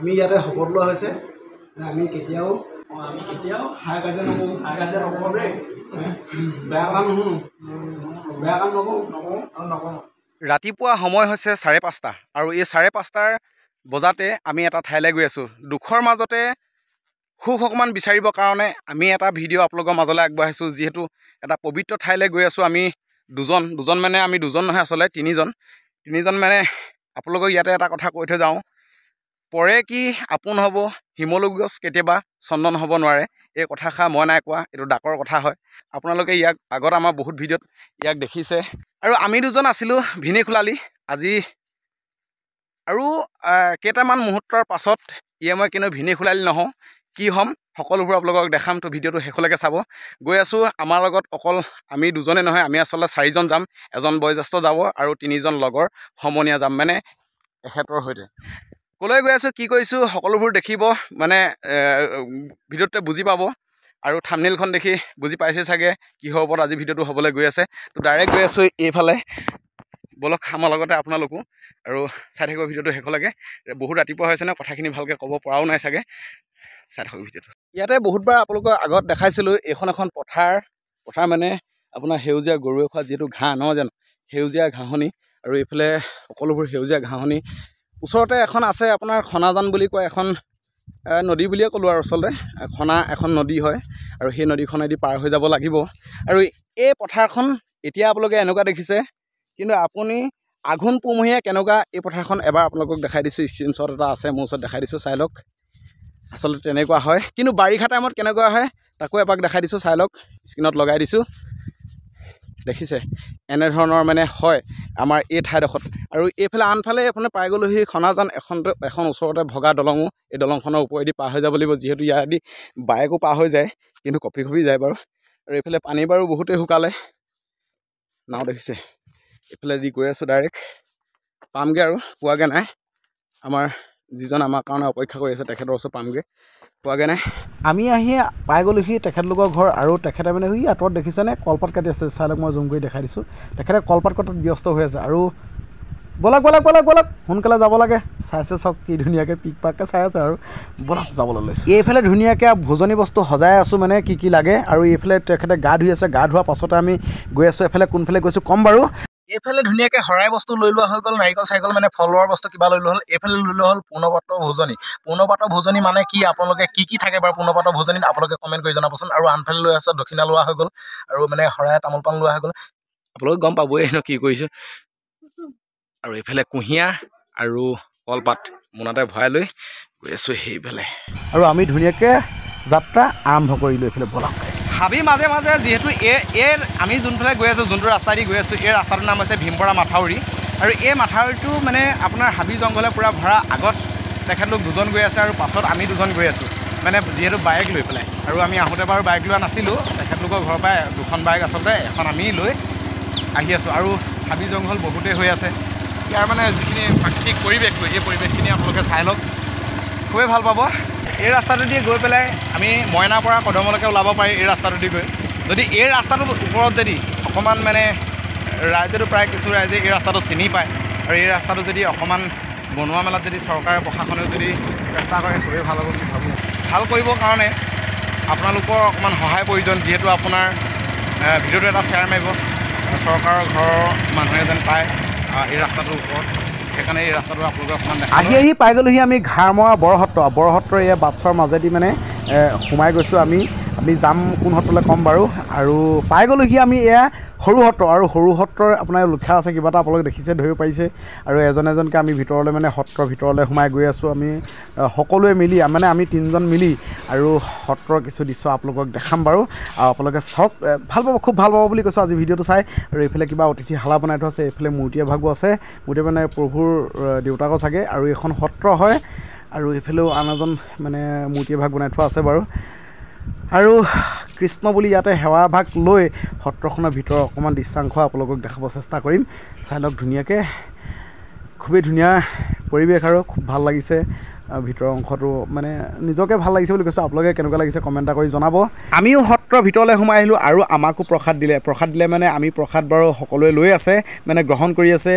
আমি ইয়াতে শপত লোৱা হৈছে আমি কেতিয়াও হাই কাজিয়া নকৰোঁ, হাই কাজিয়া নকৰোঁ দেই, বেয়া কাম নুশুনো, বেয়া কাম নকৰোঁ, নকৰোঁ আৰু নকৰোঁ। ৰাতিপুৱা সময় হৈছে 5:30 আৰু এই 5:30 বজাতে আমি এটা ঠাইলৈ গৈ আছোঁ। দুখৰ মাজতে সুখ অকণমান বিচাৰিবৰ কাৰণে আমি এটা ভিডিঅ' আপোনালোকৰ মাজলৈ আগবঢ়াইছোঁ। যিহেতু এটা পবিত্ৰ ঠাইলৈ গৈ আছোঁ আমি দুজন, দুজন মানে আমি দুজন নহয়, আচলতে তিনিজন। তিনিজন মানে আপোনালোকক ইয়াতে এটা কথা কৈ থৈ যাওঁ, পৰে কি আপোন হ'ব, শিমলু গছ কেতিয়াবা চন্দন হ'ব নোৱাৰে। এই কথাষাৰ মই নাই কোৱা, এইটো ডাকৰ কথা হয়। আপোনালোকে ইয়াক আগত আমাৰ বহুত ভিডিঅ'ত ইয়াক দেখিছে। আৰু আমি দুজন আছিলোঁ ভিনি খোলালি। আজি আৰু কেইটামান মুহূৰ্তৰ পাছত ইয়ে মই কিন্তু ভিনি খোলালি নহওঁ, কি হ'ম সকলোবোৰ আপোনালোকক দেখাম। তো ভিডিঅ'টো শেষলৈকে চাব। গৈ আছোঁ, আমাৰ লগত অকল আমি দুজনে নহয়, আমি আচলতে চাৰিজন যাম। এজন বয়োজ্যেষ্ঠ যাব আৰু তিনিজন লগৰ সমনীয়া যাম, মানে এখেতৰ সৈতে। ক'লৈ গৈ আছোঁ, কি কৰিছোঁ সকলোবোৰ দেখিব, মানে ভিডিঅ'টোতে বুজি পাব। আৰু থাম্বনেইলখন দেখি বুজি পাইছে চাগে কিহৰ ওপৰত আজি ভিডিঅ'টো হ'বলৈ গৈ আছে। তো ডাইৰেক্ট গৈ আছোঁ এইফালে, ব'লক আমাৰ লগতে আপোনালোকো আৰু চাই থাকিব ভিডিঅ'টো শেষলৈকে। বহুত ৰাতিপুৱা হৈছে ন, কথাখিনি ভালকৈ ক'ব পৰাও নাই চাগে, চাই থাকক ভিডিঅ'টো। ইয়াতে বহুতবাৰ আপোনালোকৰ আগত দেখাইছিলোঁ, এইখন এখন পথাৰ। পথাৰ মানে আপোনাৰ সেউজীয়া গৰুৱে খোৱা যিহেতু ঘাঁহ নহয় জানো, সেউজীয়া ঘাঁহনি। আৰু এইফালে সকলোবোৰ সেউজীয়া ঘাঁহনি। ওচৰতে এখন আছে আপোনাৰ খনাজান বুলি কোৱা এখন নদী বুলিয়ে ক'লোঁ আৰু আচলতে খনা এখন নদী হয়। আৰু সেই নদীখনেদি পাৰ হৈ যাব লাগিব। আৰু এই পথাৰখন এতিয়া আপোনালোকে এনেকুৱা দেখিছে, কিন্তু আপুনি আঘোণ পুহমহীয়া কেনেকুৱা এই পথাৰখন এবাৰ আপোনালোকক দেখাই দিছোঁ। স্ক্ৰীনশ্বট এটা আছে মোৰ ওচৰত, দেখাই দিছোঁ, চাই লওক। আচলতে তেনেকুৱা হয়, কিন্তু বাৰিষা টাইমত কেনেকুৱা হয় তাকো এপাক দেখাই দিছোঁ, চাই লওক, স্ক্ৰীণত লগাই দিছোঁ। দেখিছে এনেধৰণৰ মানে হয় আমাৰ এই ঠাইডোখৰত। আৰু এইফালে আনফালে এইফালে পাই গ'লোহি খনাজান এখন ওচৰতে ভগা দলঙো। এই দলংখনৰ ওপৰেদি পাৰ হৈ যাব লাগিব, যিহেতু ইয়াৰেদি বাইকো পাৰ হৈ যায়, কিন্তু কঁপি কঁপি যায় বাৰু। আৰু এইফালে পানী বাৰু বহুতেই শুকালে। নাও দেখিছে, এইফালে দি গৈ আছোঁ, ডাইৰেক্ট পামগৈ আৰু পোৱাগৈ নাই। আমাৰ যিজন আমাৰ কাৰণে অপেক্ষা কৰি আছে তেখেতৰ ওচৰত পামগৈ, পোৱাগৈ নাই। আমি আহি পাই গ'লোহি তেখেতলোকৰ ঘৰ। আৰু তেখেতে মানে সি আঁতৰত দেখিছেনে কলপাত কাটি আছে, চাই লওক, মই জুম কৰি দেখাই দিছোঁ। তেখেতে কলপাত কটাত ব্যস্ত হৈ আছে। আৰু ব'লক ব'লক ব'লক ব'লক, সোনকালে যাব লাগে। চাইছে চাওক কি ধুনীয়াকৈ পিক পাককৈ চাই আছে। আৰু ব'লক যাবলৈ লৈছোঁ। এইফালে ধুনীয়াকৈ ভোজনী বস্তু সজাই আছোঁ, মানে কি কি লাগে। আৰু এইফালে তেখেতে গা ধুই আছে, গা ধোৱাৰ পাছতে আমি গৈ আছোঁ। এইফালে কোনফালে গৈছোঁ ক'ম বাৰু। এইফালে ধুনীয়াকৈ শৰাই বস্তু লৈ লোৱা হৈ গ'ল, নাৰিকল চাৰিকল মানে ফলৰ বস্তু কিবা লৈ লোৱা হ'ল। এইফালে লৈ লোৱা হ'ল পূৰ্ণপাত্ৰ ভোজনী। পূৰ্ণপাত্ৰ ভোজনী মানে কি, আপোনালোকে কি কি থাকে বাৰু পূৰ্ণপাত্ৰ ভোজনীত আপোনালোকে কমেণ্ট কৰি জনাবচোন। আৰু আনফালে লৈ আছে দক্ষিণা লোৱা হৈ গ'ল, আৰু মানে শৰাই তামোল পাণ লোৱা হৈ গ'ল। আপোনালোকে গম পাবই ন কি কৰিছোঁ। আৰু এইফালে কুঁহিয়া আৰু কলপাত মোনাতে ভৰাই লৈ গৈ আছোঁ সেইফালে। আৰু আমি ধুনীয়াকৈ যাত্ৰা আৰম্ভ কৰিলোঁ। এইফালে ব'লক। হাবি মাজে মাজে যিহেতু এই আমি যোনফালে গৈ আছোঁ, যোনটো ৰাস্তা দি গৈ আছোঁ, এই ৰাস্তাটোৰ নাম হৈছে ভীমপৰা মাথাউৰি। আৰু এই মাথাউৰিটো মানে আপোনাৰ হাবি জংঘলে পূৰা ভৰা। আগত তেখেতলোক দুজন গৈ আছে আৰু পাছত আমি দুজন গৈ আছোঁ, মানে যিহেতু বাইক লৈ পেলাই। আৰু আমি আহোঁতে বাৰু বাইক লোৱা নাছিলোঁ, তেখেতলোকৰ ঘৰৰ পৰাই দুখন বাইক আচলতে এখন আমি লৈ আহি আছোঁ। আৰু হাবি জংঘল বহুতেই হৈ আছে। ইয়াৰ মানে যিখিনি প্ৰাকৃতিক পৰিৱেশটো, এই পৰিৱেশখিনি আপোনালোকে চাই লওক, খুবেই ভাল পাব। এই ৰাস্তাটো দি গৈ পেলাই আমি মইনাৰ পৰা কদমলৈকে ওলাব পাৰি এই ৰাস্তাটো দি গৈ। যদি এই ৰাস্তাটোৰ ওপৰত যদি অকণমান মানে ৰাইজেতো প্ৰায় কিছু ৰাইজে এই ৰাস্তাটো চিনি পায়, আৰু এই ৰাস্তাটো যদি অকণমান বনোৱা মেলাত যদি চৰকাৰে প্ৰশাসনেও যদি চেষ্টা কৰে খুবেই ভাল হ'ব বুলি ভাবোঁ। ভাল কৰিবৰ কাৰণে আপোনালোকৰ অকণমান সহায় প্ৰয়োজন, যিহেতু আপোনাৰ ভিডিঅ'টো এটা শ্বেয়াৰ মাৰিব, চৰকাৰৰ ঘৰৰ মানুহে যেন পায় এই ৰাস্তাটোৰ ওপৰত, সেইকাৰণে এই ৰাস্তাটো আপোনালোকে অকণমান দেখা। আহি আহি পাই গ'লোহি আমি ঘাৰমৰা বৰসত্ৰ। বৰসত্ৰৰ এই বাটচৰ মাজেদি মানে সোমাই গৈছোঁ আমি। আমি যাম কোন সত্ৰলৈ ক'ম বাৰু। আৰু পাই গ'লোহি আমি এয়া সৰু সত্ৰ। আৰু সৰু সত্ৰৰ আপোনাৰ লিখা আছে কিবা এটা, আপোনালোকে দেখিছে ধৰিব পাৰিছে। আৰু এজন এজনকৈ আমি ভিতৰলৈ মানে সত্ৰৰ ভিতৰলৈ সোমাই গৈ আছোঁ আমি সকলোৱে মিলি, মানে আমি তিনিজন মিলি। আৰু সত্ৰৰ কিছু দৃশ্য আপোনালোকক দেখাম বাৰু, আৰু আপোনালোকে চাওক, ভাল পাব, খুব ভাল পাব বুলি কৈছোঁ আজি ভিডিঅ'টো চাই। আৰু এইফালে কিবা অতিথিশালা বনাই থোৱা আছে, এইফালে মূৰ্তি এভাগো আছে, মূৰ্তি মানে প্ৰভুৰ দেউতাকো চাগে। আৰু এইখন সত্ৰ হয়। আৰু এইফালেও আন এজন মানে মূৰ্তি এভাগ বনাই থোৱা আছে বাৰু। আৰু কৃষ্ণ বুলি ইয়াতে সেৱা ভাগ লৈ সত্ৰখনৰ ভিতৰৰ অকণমান দৃশ্যাংশ আপোনালোকক দেখাব চেষ্টা কৰিম। চাই লওক ধুনীয়াকৈ, খুবেই ধুনীয়া পৰিৱেশ আৰু খুব ভাল লাগিছে। ভিতৰৰ অংশটো মানে নিজকে ভাল লাগিছে বুলি কৈছোঁ। আপোনালোকে কেনেকুৱা লাগিছে কমেণ্ট এটা কৰি জনাব। আমিও সত্ৰৰ ভিতৰলৈ সোমাই আহিলোঁ আৰু আমাকো প্ৰসাদ দিলে। প্ৰসাদ দিলে মানে আমি প্ৰসাদ বাৰু সকলোৱে লৈ আছে, মানে গ্ৰহণ কৰি আছে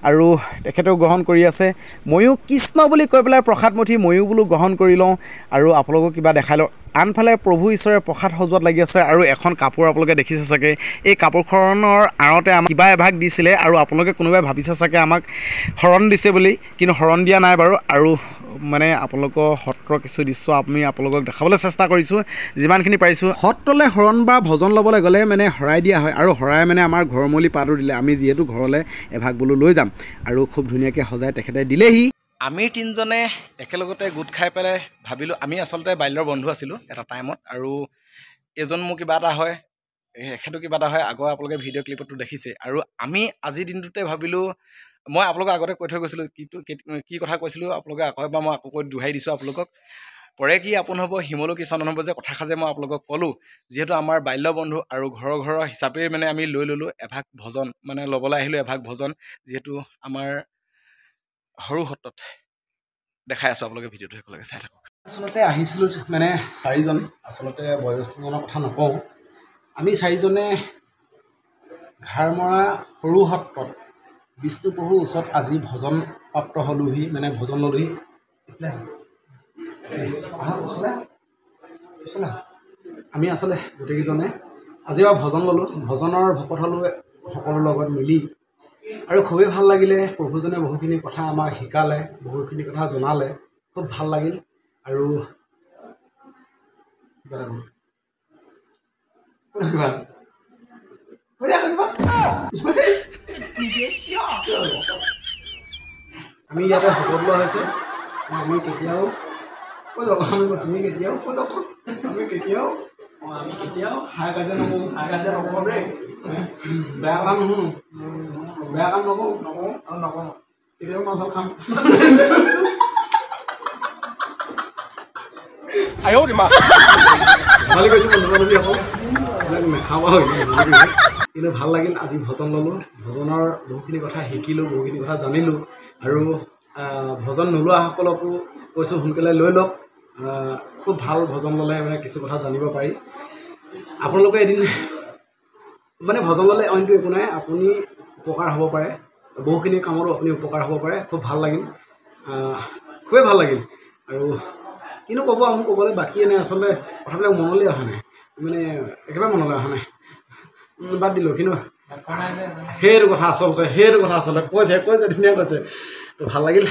আৰু তেখেতেও গ্ৰহণ কৰি আছে। ময়ো কৃষ্ণ বুলি কৈ পেলাই প্ৰসাদ মুঠি ময়ো বোলো গ্ৰহণ কৰি লওঁ আৰু আপোনালোকক কিবা দেখাই লওঁ। আনফালে প্ৰভু ঈশ্বৰে প্ৰসাদ সজোৱাত লাগি আছে আৰু এখন কাপোৰ আপোনালোকে দেখিছে চাগে, এই কাপোৰখনৰ আঁৰতে আমাক কিবা এভাগ দিছিলে আৰু আপোনালোকে কোনোবাই ভাবিছে চাগে আমাক শৰণ দিছে বুলি, কিন্তু শৰণ দিয়া নাই বাৰু। আৰু মানে আপোনালোকৰ সত্ৰৰ কিছু দৃশ্য আমি আপোনালোকক দেখাবলৈ চেষ্টা কৰিছোঁ যিমানখিনি পাৰিছোঁ। সত্ৰলৈ শৰণ বা ভজন ল'বলৈ গ'লে মানে শৰাই দিয়া হয় আৰু শৰাই মানে আমাৰ ঘৰমূলি পাতো দিলে, আমি যিহেতু ঘৰলৈ এভাগ বোলো লৈ যাম আৰু খুব ধুনীয়াকৈ সজাই তেখেতে দিলেহি। আমি তিনিজনে একেলগতে গোট খাই পেলাই ভাবিলোঁ, আমি আচলতে বাল্যৰ বন্ধু আছিলোঁ এটা টাইমত আৰু এজন মোৰ কিবা এটা হয়, এখেতো কিবা এটা হয়, আগৰ আপোনালোকে ভিডিঅ' ক্লিপতো দেখিছে। আৰু আমি আজিৰ দিনটোতে ভাবিলোঁ, মই আপোনালোকক আগতে কৈ থৈ গৈছিলোঁ কিটো কি কথা কৈছিলোঁ আপোনালোকে আকৌ এবাৰ মই আকৌ কৈ দোহাই দিছোঁ আপোনালোকক। পৰে কি আপোন হ'ব শিমলু কি চন্দন হ'ব যে কথাষাৰ যে মই আপোনালোকক ক'লোঁ, যিহেতু আমাৰ বাল্য বন্ধু আৰু ঘৰৰ ঘৰৰ হিচাপেই মানে আমি লৈ ল'লোঁ এভাগ ভজন, মানে ল'বলৈ আহিলোঁ এভাগ ভজন, যিহেতু আমাৰ সৰু সত্ৰত দেখাই আছোঁ আপোনালোকে ভিডিঅ'টো শেষলৈকে চাই থাকক। আচলতে আহিছিলোঁ মানে চাৰিজন, আচলতে বয়োজ্যেষ্ঠজনৰ কথা নকওঁ, আমি চাৰিজনে ঘাৰমৰা সৰু সত্ৰত বিষ্ণু প্ৰভুৰ ওচৰত আজি ভজন প্ৰাপ্ত হ'লোহি, মানে ভজন ল'লোহি। আমি আচলতে গোটেইকেইজনে আজি বাৰু ভজন ল'লোঁ, ভজনৰ ভকত হ'লোঁ সকলোৰ লগত মিলি আৰু খুবেই ভাল লাগিলে। প্ৰভুজনে বহুখিনি কথা আমাক শিকালে, বহুখিনি কথা জনালে, খুব ভাল লাগিল। আৰু আমি ইয়াতে শপত লোৱা হৈছে, আমি কেতিয়াও আমি কেতিয়াও আমি কেতিয়াও আমি কেতিয়াও হাই কাজিয়া নকৰোঁ, হাই কাজিয়া নকৰোঁ দেই, বেয়া কাম নুশুনো, বেয়া কাম নকৰোঁ, নকৰোঁ আৰু নকৰোঁ, কেতিয়াও মাছ খাম। ধেমালি কৰিছোঁ বন্ধু বান্ধৱীসকল, এইবিলাক নাখাওঁ বাৰু, কিন্তু ভাল লাগিল আজি ভজন ল'লোঁ, ভজনৰ বহুখিনি কথা শিকিলোঁ, বহুখিনি কথা জানিলোঁ। আৰু ভজন নোলোৱাসকলকো কৈছোঁ সোনকালে লৈ লওক, খুব ভাল ভজন ল'লে মানে কিছু কথা জানিব পাৰি। আপোনালোকে এদিন মানে ভজন ল'লে অইনটো একো নাই, আপুনি উপকাৰ হ'ব পাৰে, বহুখিনি কামতো আপুনি উপকাৰ হ'ব পাৰে। খুব ভাল লাগিল, খুবেই ভাল লাগিল। আৰু কিনো ক'ব, মোৰ ক'বলৈ বাকীয়ে নাই, আচলতে কথাবিলাক মনলৈ অহা নাই, মানে একেবাৰে মনলৈ অহা নাই, বাদ দিলোঁ। কিন্তু সেইটো কথা আচলতে, সেইটো কথা আচলতে কৈছে কৈছে ধুনীয়া কৈছে, তো ভাল লাগিল।